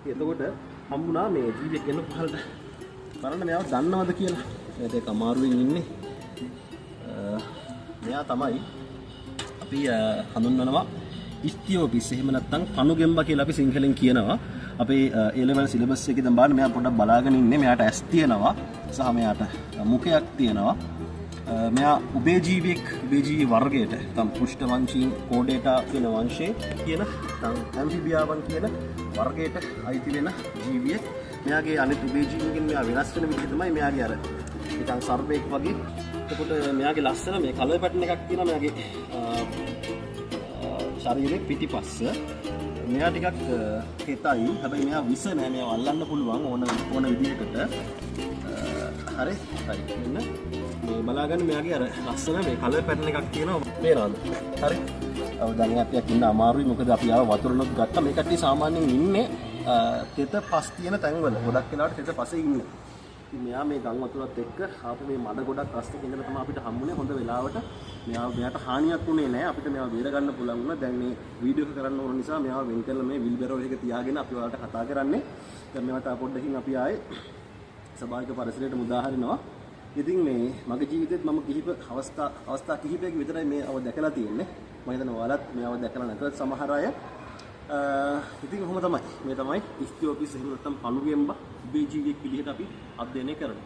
එතකොට හම්බුණා මේ ජීවියෙක් එන්න පහළට. බලන්න මෙයාව දන්නවද කියලා. මේ දෙක අමාරුවෙන් ඉන්නේ. මෙයා තමයි අපි හඳුන්වනවා ඉස්තියෝපිස් එහෙම නැත්නම් පණුගෙම්බ කියලා අපි සිංහලෙන් කියනවා. අපේ ඒ ලෙවල් සිලබස් එකේ දැන් බලන්න මෙයා පොඩ්ඩක් බලාගෙන ඉන්නේ. මෙයාට ඇස් තියෙනවා සහ මෙයාට මුඛයක් තියෙනවා. මෙයා උභය ජීවියෙක්, උභය ජීවි වර්ගයට නැත්නම් පෘෂ්ඨ වංශීන් කෝඩේටා කියන වංශයේ කියන නැත්නම් ඇම්ෆිබියාවන් කියන වර්ගයට අයිති වෙන ජීවියෙක්. මෙයාගේ අනිත් උභය ජීවීන්ගෙන් මෙයා වෙනස් වෙන විදිහ තමයි මෙයාගේ අර නිකන් සර්පෙක් වගේ. එතකොට මෙයාගේ ලස්සන මේ කලර් පැටර්න් එකක් තියෙනවා මෙයාගේ ශරීරයේ පිටිපස්ස. මෙයා ටිකක් තෙතයි. හැබැයි මෙයා විස නෑ. මෙයාව අල්ලන්න පුළුවන් ඕන ඕන විදිහකට. හරි. හරි. මෙන්න මේ බලාගන්න මෙයාගේ අර ලස්සන මේ කලර් පැටර්න් එකක් තියෙනවා. පේනවද? හරි. ඔව් දැන් එයා ටිකක් ඉන්න අමාරුයි. මොකද අපි ආව වතුරනොත් ගත්තා. මේ කට්ටිය සාමාන්‍යයෙන් ඉන්නේ තෙත පස් තියෙන තැන්වල. ගොඩක් වෙලාවට තෙත පසේ ඉන්නේ. ඉතින් මෙයා මේ ගම් වතුරත් එක්ක ආපු මේ මඩ ගොඩක් අස්සක ඉඳලා තමයි අපිට හම්බුනේ. හොඳ වෙලාවට මෙයාට හානියක් වුණේ නෑ. අපිට මෙයාව බේර ගන්න පුළුවන් වුණා. දැන් මේ වීඩියෝ එක කරන්න ඕන නිසා මෙයාව වෙන් කරලා මේ විල් බැරෝ එක තියාගෙන අපි ඔයාලට කතා කරන්නේ. දැන් මේවට පොඩ්ඩකින් අපි ආයේ ස්වභාවික පරිසරයට මුදා හරිනවා. ඉතින් මේ මගේ ජීවිතේත් මම කිහිප අවස්ථා කිහිපයක විතරයි මේ අව දැකලා තියෙන්නේ. මම හිතනවා ඔයාලත් මේ අව දැකලා නැතත් සමහර අය. ඉතින් ඔහොම තමයි. මේ තමයි ඉස්තියෝපිස් එහෙම නැත්නම් පණුගෙම්බ උභය ජීවියෙක් විදිහට අපි අධ්‍යයනය කරනවා.